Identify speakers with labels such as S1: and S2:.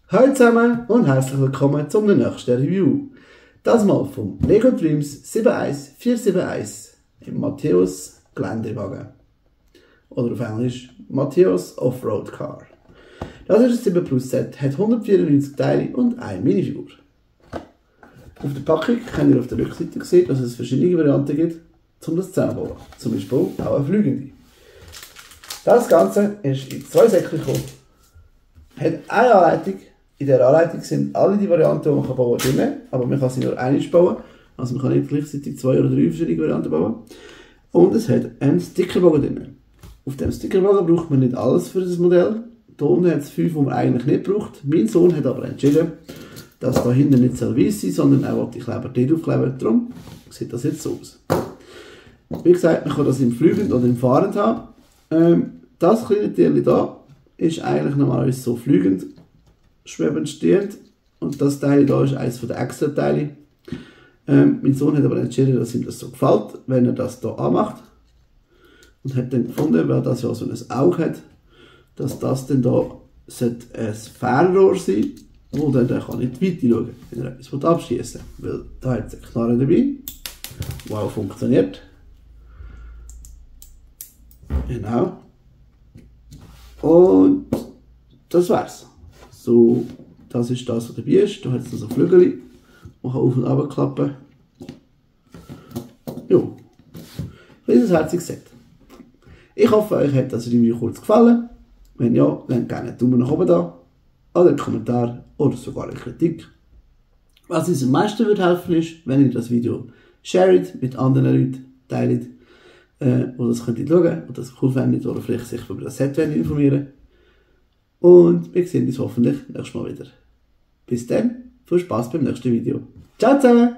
S1: Hallo zusammen und herzlich willkommen zum nächsten Review. Das mal vom Lego Dreams 71471 im Matthäus Geländewagen. Oder auf Englisch Matthäus Offroad Car. Das ist ein 7 Plus Set, hat 194 Teile und eine Minifigur. Auf der Packung könnt ihr auf der Rückseite sehen, dass es verschiedene Varianten gibt, um das zusammenzubauen. Zum Beispiel auch eine fliegende. Das Ganze ist in 2 Säckchen gekommen. Hat eine Anleitung. In dieser Anleitung sind alle die Varianten, die man bauen kann, drin, aber man kann sie nur einmal bauen. Also man kann nicht gleichzeitig 2 oder 3 verschiedene Varianten bauen. Und es hat einen Stickerbogen drin. Auf dem Stickerbogen braucht man nicht alles für das Modell. Hier unten hat es 5, die man eigentlich nicht braucht. Mein Sohn hat aber entschieden, dass da hinten nicht weiß sein soll, sondern auch die Kleber dort aufkleben. Darum sieht das jetzt so aus. Wie gesagt, man kann das im Flügend oder im Fahrend haben. Das kleine Tierchen hier ist eigentlich normalerweise so fliegend schwebend stehend. Und das Teil hier ist eines der extra Teile. Mein Sohn hat aber entschieden, dass ihm das so gefällt, wenn er das hier anmacht. Und hat dann gefunden, weil das ja so ein Auge hat, dass das dann hier ein Fernrohr sein sollte, wo dann der kann in die Weite schauen, wenn er etwas abschießen will. Weil da hat es eine Knarre dabei. Wow, funktioniert. Genau. Und das war's. So, das ist das, was dabei ist. Da hat es noch so Flügel, man kann auf und runter klappen. Ja, ein herziges Set. Ich hoffe, euch hat das Review kurz gefallen. Wenn ja, lasst gerne einen Daumen nach oben da, oder einen Kommentar oder sogar eine Kritik. Was uns am meisten würde helfen ist, wenn ihr das Video shared, mit anderen Leuten teilt, die das könnt schauen und das cool fändet oder vielleicht sich über das Set informieren. Und wir sehen uns hoffentlich nächstes Mal wieder. Bis dann, viel Spaß beim nächsten Video. Ciao zusammen!